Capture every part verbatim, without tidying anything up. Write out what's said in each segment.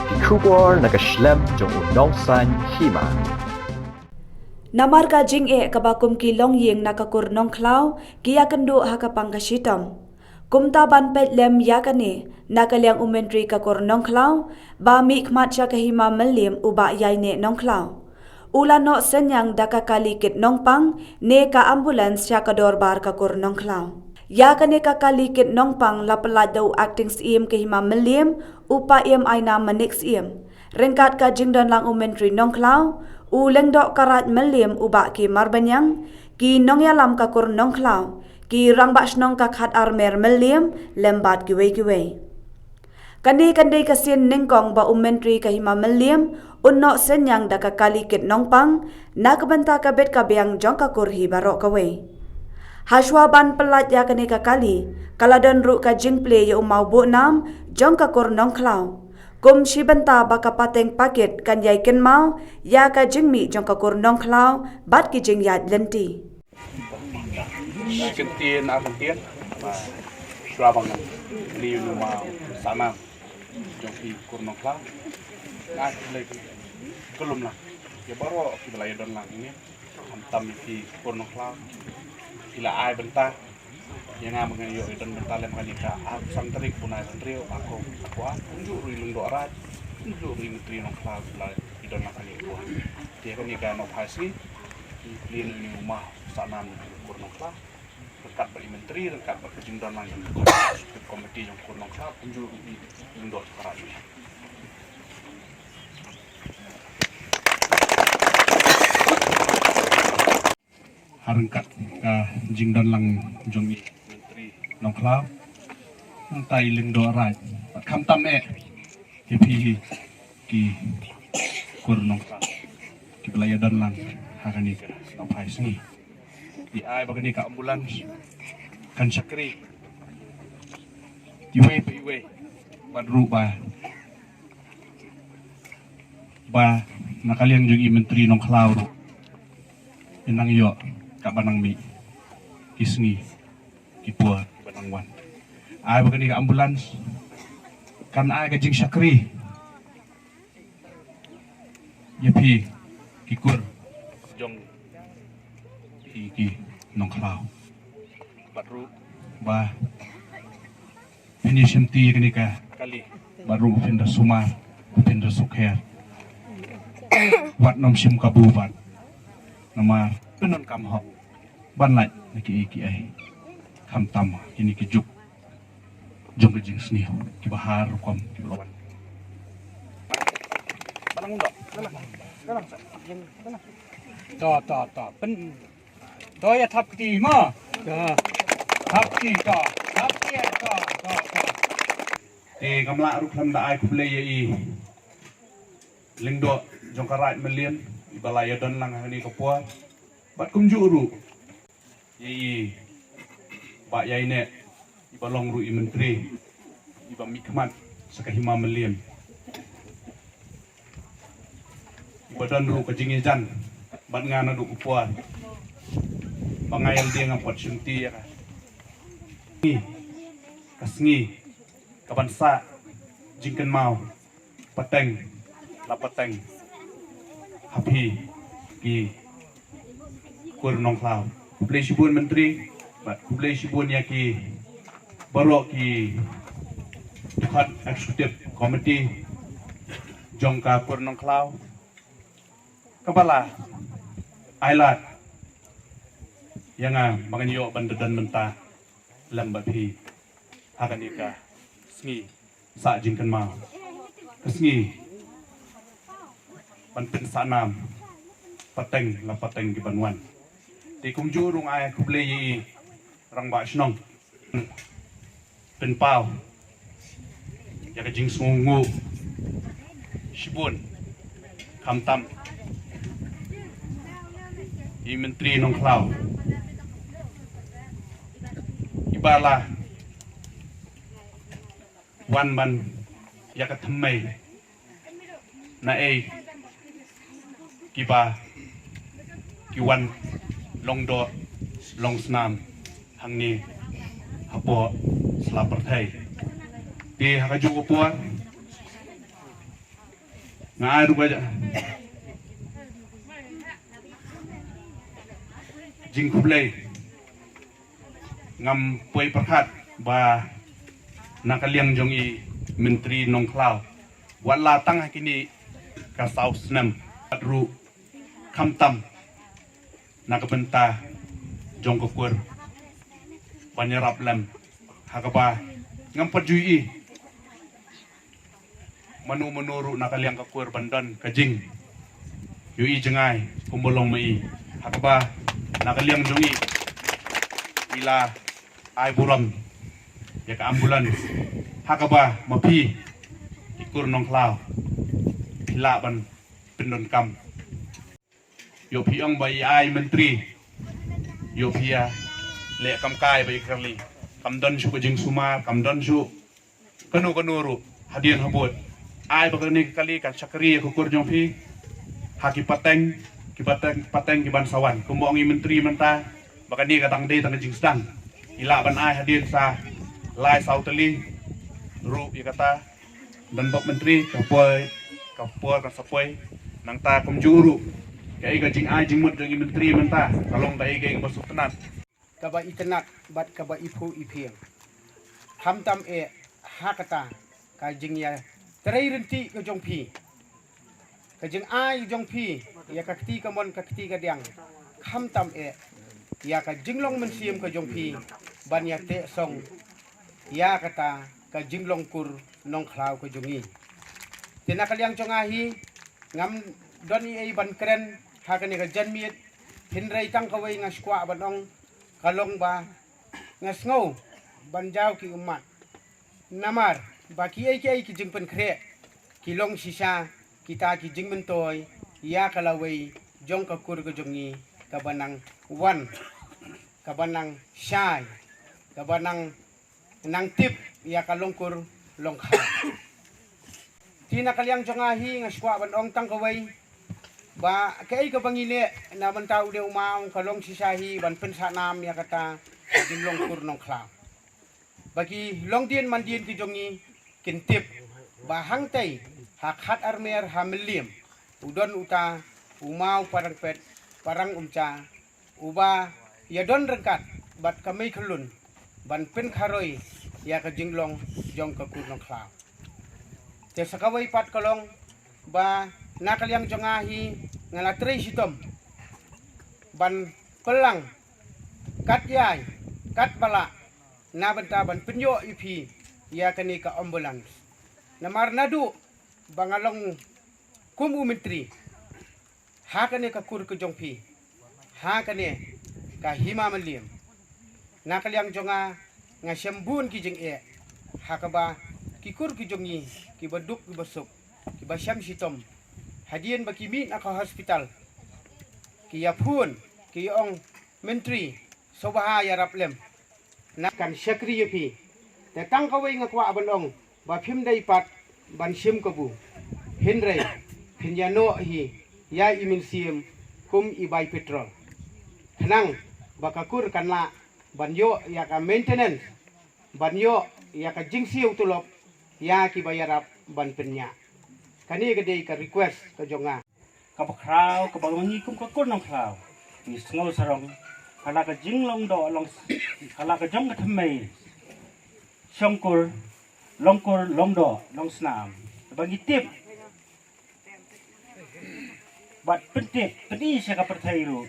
Ki khubor na ka shlem jong u nongsan hima. Namar ka jingeh kaba kum ki longïing na ka kur Nongkhlaw ki ïakynduh ha ka pang ka shitom. Kumta ban peit lem ïa kane na ka liang u Myntri ka kur Nongkhlaw ba mihkhmat sha ka hima Mylliem u Bah Ïaineh Nongkhlaw, u la noh synñiang da ka kali kit nongpang ne ka ambulance sha ka dorbar ka kur Nongkhlaw. Ïa kane ka kali kit nongpang la pyllait da u Acting Syiem ka hima Mylliem, u Paiem Aina Manik Syiem. Ryngkat ka jingdon lang u Myntri Nongkhlaw, u Lyngdoh Karaid Mylliem u Bah K. Marbaniang, ki nongïalam ka kur Nongkhlaw, ki rangbah shnong ka Khatar Mer Mylliem, lem bad kiwei kiwei. Kane kan dei ka sien nyngkong ba u Myntri ka hima Mylliem un noh synñiang da ka kali kit nongpang na ka bynta ka bit ka biang jong ka kur hi baroh kawei. Hashwa ban pyllait ïa kane ka kali, ka la don ruh ka jingplie ïa u maw buh nam jong ka kur Nongkhlaw. Kum shi bynta ba ka pateng pakit kan ïai kynmaw ïa ka jingmih jong ka kur Nongkhlaw bad ki jingïaid lynti. Kyntien ar kyntien ba shuwa ba ngan kylli ïa u maw Sanam jong ki kur Nongkhlaw. Nga kylli, kylli lang ïa baroh kiba la ïadon lang ine. Khamtam ïa ki kur Nongkhlaw, ki la ai bynta ïa nga ba ngan ïoh ïadon bynta lem ha kane ka arphew san tarik u bnai hynriew, arphew arphew ar, kumjuh ruh i Lyngdoh Raid, kumjuh ruh i Myntri Nongkhlaw ki la ïadon lang ha kane ka por. Te kane ka Nohphai Sngi, ngi kylli ïa une u maw Sanam na ki kur Nongkhlaw, ryngkat bad i Myntri, ryngkat bad ka jingdon lang jong ka Executive Committee jong kur Nongkhlaw, kumjuh ruh i Lyngdoh Karaid. Ha ryngkat ka jingdon lang jong i Myntri Nongkhlaw, nangta i Lyngdoh Raid, bad khamtam eh ïa phi hi ki kur Nongkhlaw kiba la ïadon lang ha kane ka Nohphai Sngi. Ki ai ba kane ka ambulance kan shakri iwei pa iwei, bad ruh ba, ba na ka liang jong i Myntri Nongkhlaw ruh in nang ïoh kaba nang mih ki sngi ki por ba nang wan. Ai ba kane ka ambulance kan ai ka jingshakri ïa phi ki kur jong phi ki Nongkhlaw. Bad ruh ba phin ïa shimti ïa kane ka kali, bad ruh phin da sumar, phin da sukher. Wat nym shim kabu bad, namar phin donkam hok ban lait na kiei kiei, khamtam kine ki juk jong ka jingsniew kiba har rukom kiba la wan. To, to, to. Pyn, to ïa thap kti mo. To. Thap kti, to. Thap kti, to, to, to. Te ngam lah ruh khlem da ai khublei ïa i Lyngdoh jong ka Raid Mylliem iba la ïadon lang ha kane ka por. Bad kumjuh ruh ïa i Bah Ïaineh, iba long ruh i Myntri iba mihkhmat sha ka hima Mylliem, iba don ruh ka jingïajan bad nga naduh ka por ba nga ïalade nga pat shimti ïa ka sngi, ka sngi kaban sah jingkynmaw pateng la pateng ha phi ki kur Nongkhlaw. Khublei shibun Myntri bad khublei shibun ïa ki baroh ki dkhot Executive Committee jong ka kur Nongkhlaw, kaba la ai lad ïa nga ba ngan ïoh ban da don mynta lem bad phi ha kane ka sngi sah jingkynmaw, ka sngi ban pynsah nam pateng la pateng kiban wan. Te kumjuh ruh nga ai khublei ïa i Rangbah Shnong pynpaw ïa ka jingsngewnguh shibun, khamtam i Myntri Nongkhlaw iba la wan ban ïa ka thymmei na ei kiba ki wan long doh long snam hangne hapoh sla pyrthei. Te ha kajuh ka por Nga ai ruh ka jingkhublei. Ngam poi pyrkhat ba na ka liang jong i Myntri Nongkhlaw, wat la tang ha kine ka saw snem, ruh khamtam na ka bynta jong ka kur ban ïarap lem, ha kaba ngam pat ju ïohi mano mano ruh na ka liang ka kur ban don ka jingïohi jngai kumba long ma i, ha kaba na ka liang jong i, i la ai burom ïa ka ambulance, ha kaba ma phi ki kur Nongkhlaw phi lah ban pyndonkam. Ïoh phi ong ba i ai Myntri, ïoh phi ïa leh kam kai ba i kali, kam don shuh ka jingsumar, kam don shuh kano kano ruh hadien habud. Ai ba kane ka kali kan shakri ïa ka kur jong phi ha ki pateng, ki pateng, pateng ki ban sa wan. Kumba ong i Myntri mynta, ba kane ka dang dei tang ka jingsdang, i lah ban ai hadien sa lai saw tylli ruh ïa kata. Don bok Myntri, ka poi, ka por ka sa poi. Nangta kumjuh ruh kaei ka jingai jingmut jong i Myntri mynta ka long kaei kaei kaba sngewtynnat, kaba itynnat bad kaba iphuh iphieng. Khamtam eh ha kata ka jingïatrei ryntih ka jong phi, ka jingai jong phi ïa ka kti kamon ka kti kadiang. Khamtam eh ïa ka jinglong mynsiem ka jong phi ban ïateh song ïa kata ka jinglong kur Nongkhlaw ka jong ngi. Te na ka liang jong nga hi, ngam don ei ei ban kren ha kane ka janmiet, hynrei tang kawei nga sngewkwah ban ong, ka long ba nga sngew ban jaw ki ummat. Namar ba kiei kiei ki jingpynkhreh ki long shisha kita ki jingmyntoi ïa ka lawei jong ka kur ka jong ngi, kaba nang wan, kaba nang shai, kaba nang, nang tip ïa ka long kur long khlaw. Te na ka liang jong nga hi, nga sngewkwah ban ong tang kawei ba kaei kaba ngi leh na bynta une u maw ka long shisha hi ban pynsah nam ïa kata ka jinglong kur Nongkhlaw. Ba ki longdien mandien ki jong ngi kin tip ba hangtei ha Khatarmel ha Mylliem u don uta u maw Parangpet Parangumja, uba ïadon ryngkat bad ka mei khyllun ban pynkharoi ïa ka jinglong jong ka kur Nongkhlaw. Te sa kawei pat ka long ba na ka liang jong nga hi, nga la trei shitom ban pynlang kat ïai kat ba lah na bynta ban pynïoh ïa phi ïa kane ka ambulance. Namar naduh ba nga long kum u Myntri ha kane ka kur ka jong phi, ha kane ka Hima Mylliem, na ka liang jong nga, nga shem bun ki jingeh ha kaba ki kur ki jong ngi kiba duk kiba suk, kiba shem shitom, hadien ba ki mih na ka hospital, ki ïa phone, ki ong, Myntri, sngewbha ïarap lem, na kan shakri ïa phi. Te tang kawei nga kwah ban ong ba phim dei pat ban shim kabu, hynrei phin ïa noh hi ïa i mynsiem kum i bai petrol, khnang ba ka kur kan lah ban ïoh ïa ka maintenance, ban ïoh ïa ka jingsiew tulop ïa kiba ïarap ban pynïaid. Kane ka dei ka request ka jong nga. Kaba khraw kaba ngi kum ka kur Nongkhlaw ngi sngew sarong ha la ka jinglong doh long, ha la ka jong ka thymmei shongkur, longkur, longdoh, longsnam, ba ngi tip bad pyntip pyni sha ka pyrthei ruh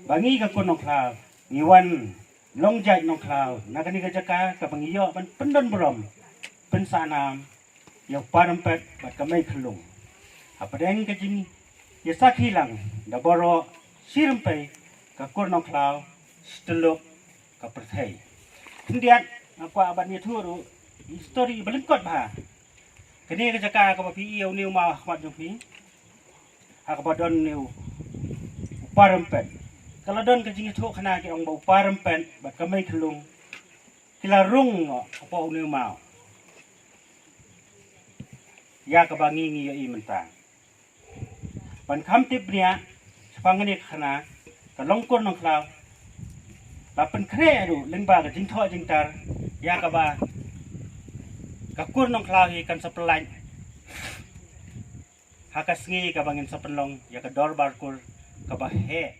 ba ngi ka kur Nongkhlaw ngi wan long jait Nongkhlaw na kane ka jaka kaba ngi ïoh ban pyndon burom, pynsah nam ïa u Parangpet bad ka mei khyllung. Hapdeng ka jingïasakhi lang da baroh shi rympei ka kur Nongkhlaw, shi tyllup ka pyrthei. Khyndiat nga kwah ban ïathuh ruh histori ba lyngkot bha. Kane ka jaka kaba phi ïohi une u maw ha khmat jong phi, ha kaba don une u Parangpet, ka la don ka jingïathuh khana ki ong ba u Parangpet bad ka mei khyllung ki la rung noh hapoh une u maw. Ïa kaba ngi ngi ïohi mynta ban kham tip bniah shaphang kane ka khana ka longkur Nongkhlaw. La pynkhreh ruh lyngba ka jingthoh jingtar ïa kaba ka kur Nongkhlaw hi kan sa pyllait Ha ka sngi kaba ngin sa pynlong ïa ka dorbar kur kaba heh